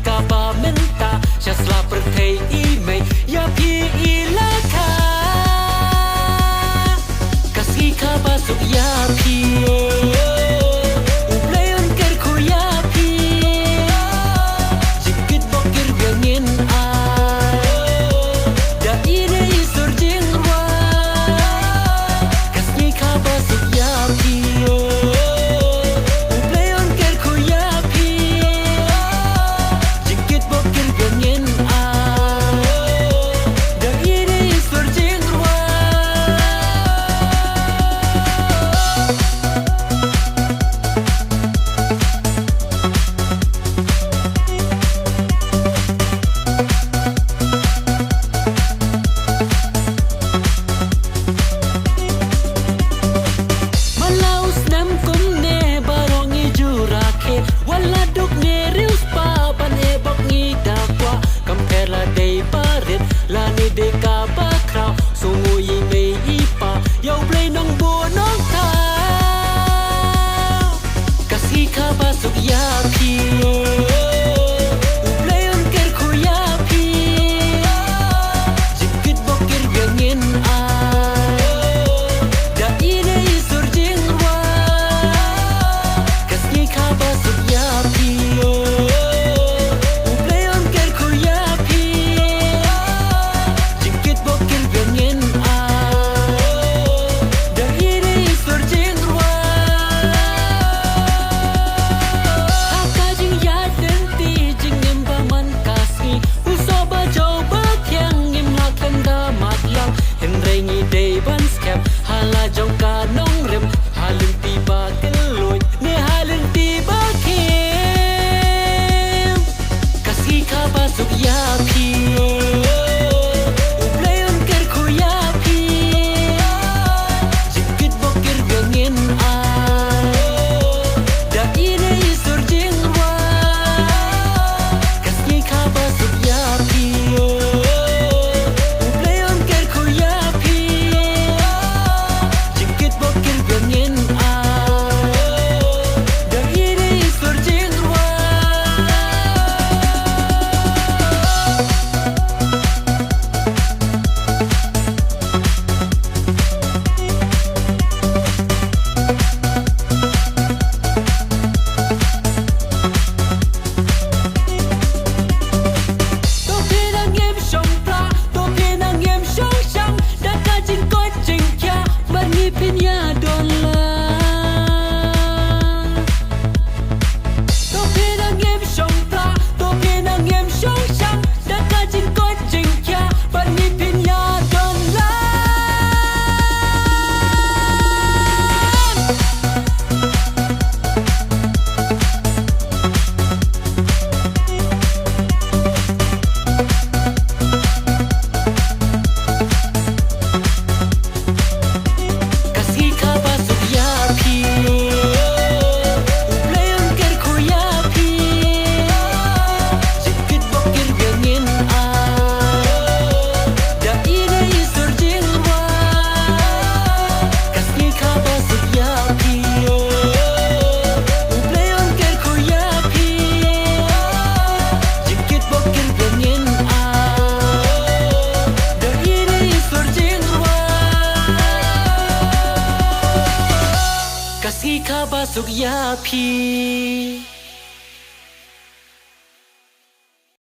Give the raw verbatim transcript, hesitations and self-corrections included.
Kaba mynta sha sla pyrthei i mei ïa phi i la kha. Ka sngi kaba suk ïa phi. U Blei un kyrkhu ïa phi. Jingkit bok kyrwiang ngin ai. Da i ne i sur jingrwai. Ka sngi kaba suk ïa phi. U Blei un kyrkhu ïa phi. Jingkit bok kyrwiang ngin ai. Da i ne i sur jingrwai. Man la u snem kumne baroh ngi ju rakhe. Wat la duk ne riewspah ban e bok ngi da kwah. Kam pher la dei barit lane dei kaba khraw. Sngew i mei i pa ïa U Blei nongbuh nongthaw. Ka sngi kaba suk ïa phi. U Blei un kyrkhu ïa phi. Jingkit bok kyrwiang ngin ai. Da i ne i sur jingrwai. Ka sngi kaba suk ïa phi. U Blei un kyrkhu ïa phi. Jingkit bok kyrwiang ngin ai. Da i ne i sur jingrwai. Ha ka jingïaid lynti jingim ba man ka sngi. U soh ba jaw ba khiang ngim lah khlem da matlang. Hynrei ngi dei ban skhem ha la jong ka nongrim. Ha lynti ba kylluid ne ha lynti ba khim. Ka sngi kaba suk ïa phi. U Blei un kyrkhu ïa phi. Jingkit bok kyrwiang ngin ai. Da i ne i sur jingrwai. Ka sngi kaba suk ïa phi. U Blei un kyrkhu ïa phi. Jingkit bok kyrwiang ngin ai. Da i ne i sur jingrwai. To phi nang im shong pla, to phi nang im shong shang, da ka jingkoit jingkhiah, bad ngi phin ïa don lang. To phi nang im shong pla, to phi nang im shong shang, da ka jingkoit jingkhiah, bad ngi phin ïa don lang. Ka sngi kaba suk ïa phi. U Blei un kyrkhu ïa phi. Jingkit bok kyrwiang ngin ai. Da i ne i sur jingrwai. Ka sngi kaba suk ïa phi. U Blei un kyrkhu ïa phi. Jingkit bok kyrwiang ngin ai. Da i ne i sur jingrwai. Ka sngi kaba suk ïa phi.